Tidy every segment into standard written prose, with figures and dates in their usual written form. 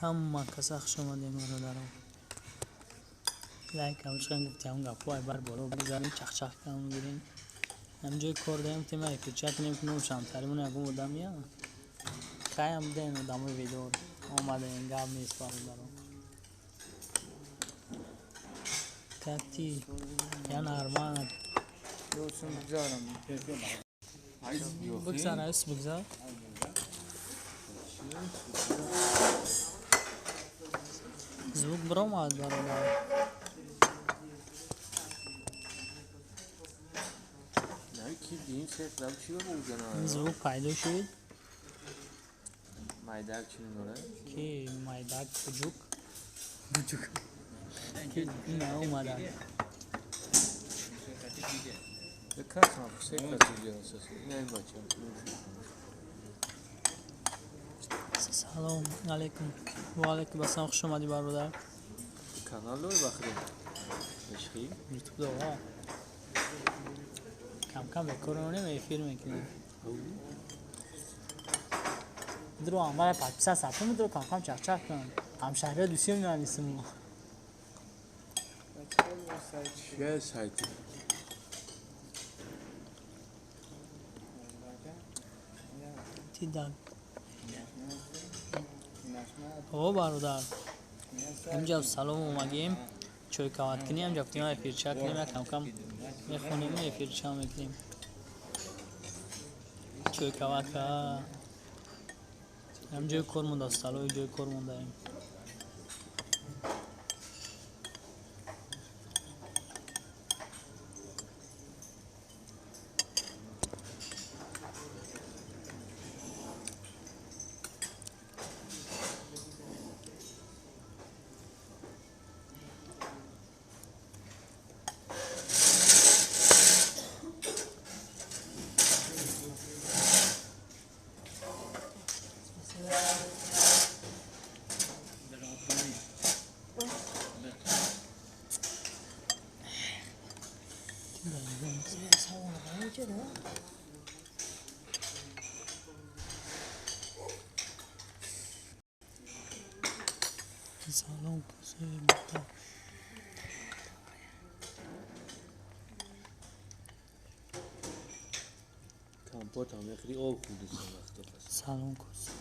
Ҳама каса хуш омадем, бародарон. Лайк ҳамчунин гуфтем, гапҳо ай бар боло бигзарем, чахчах кам гирем. Ҳам ҷои кор даем, тема эфирча кунем, ки ном шамтаримон ягон одам я. Хаям ден одамои ведор омадаем, гап нест, бародарон. Как ты? Я нормально. Бигзар, айс бигзар. Звук бромад, бародар. Звук пайдо шуд. Майдак чӣ дорад? Ки майдак буҷук? Буҷук. Ки наомада. Салом алейкум. Ва алейкум ассалом, хуш омадӣ, бародар. Канал дори бахри? Ишқи? Ютуб дора. Кам-кам бекор мемонем, эфир мекунем. Дро амвара подписаться кун, дро кам-кам чахчах кун. Ҳамшаҳриё дусиё менависем. Чия сайти? Тидан. О, бародар. Ҳамҷа салом омадем. Чой кават кунем, ҳамҷа гуфтем эфирча кунем, як кам-кам мехонем, эфирча мекунем. Чой кават ка. Ҳам ҷои кор монда, столои ҷои кор мондаем. Салом, компот ҳам мехӯри, об хӯрди чанд вақто пас. Салом, куси.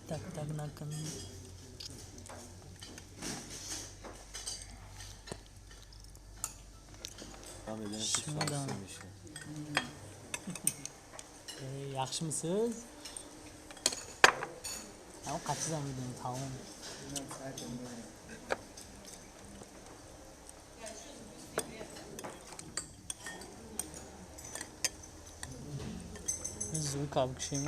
Так, так накун. Шумодан. Yaxshimisiz? Ҳам қачизам будем, тамом. Звук абкшем.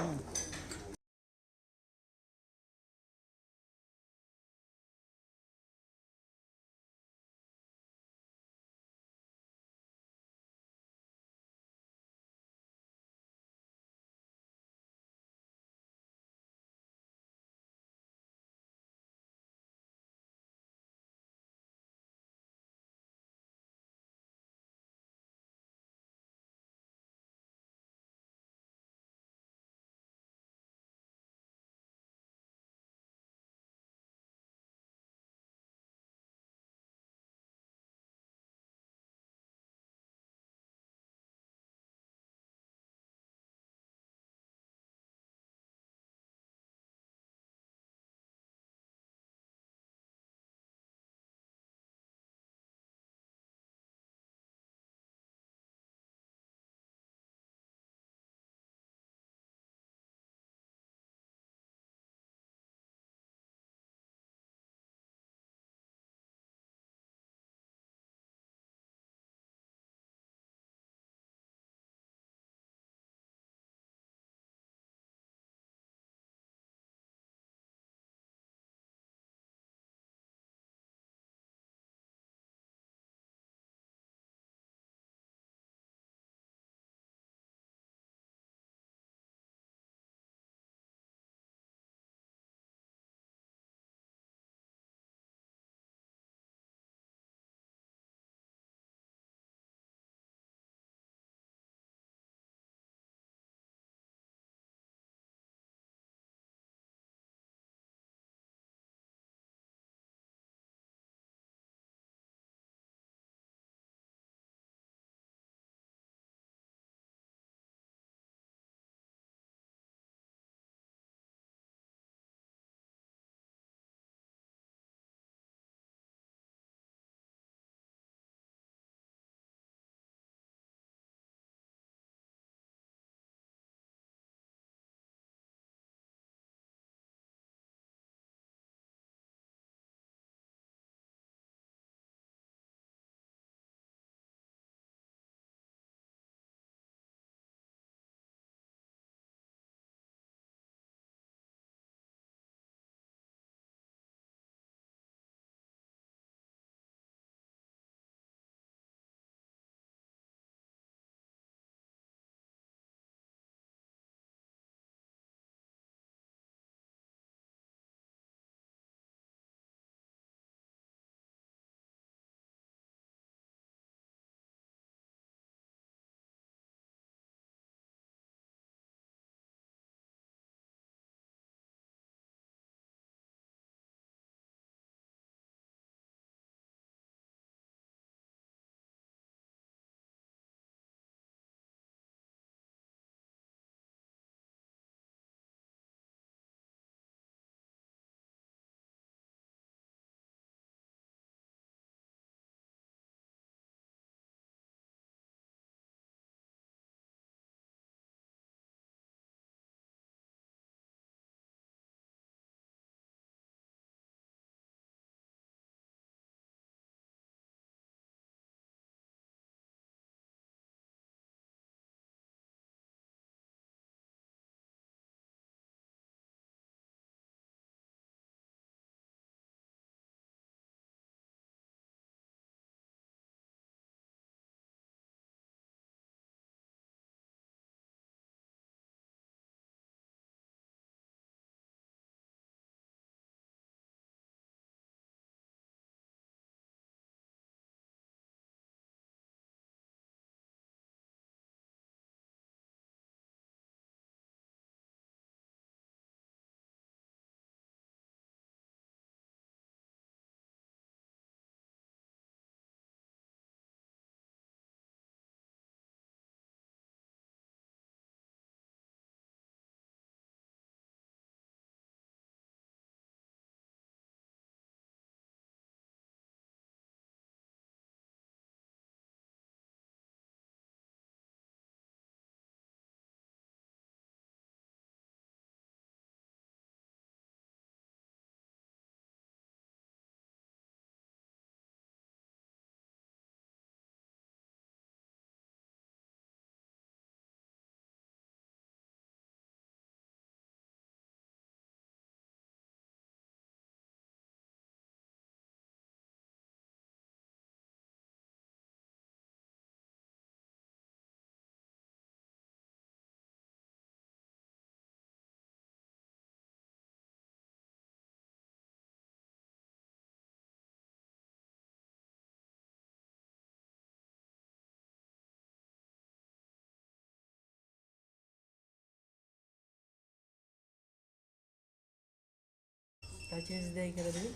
Дар чиз зиндагӣ карда будем.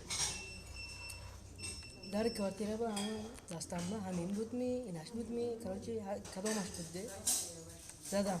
Дар квартира ба ҳама дастамба ҳамин буд ми, инаш буд ми, короче, кадомаш буд де. Задам.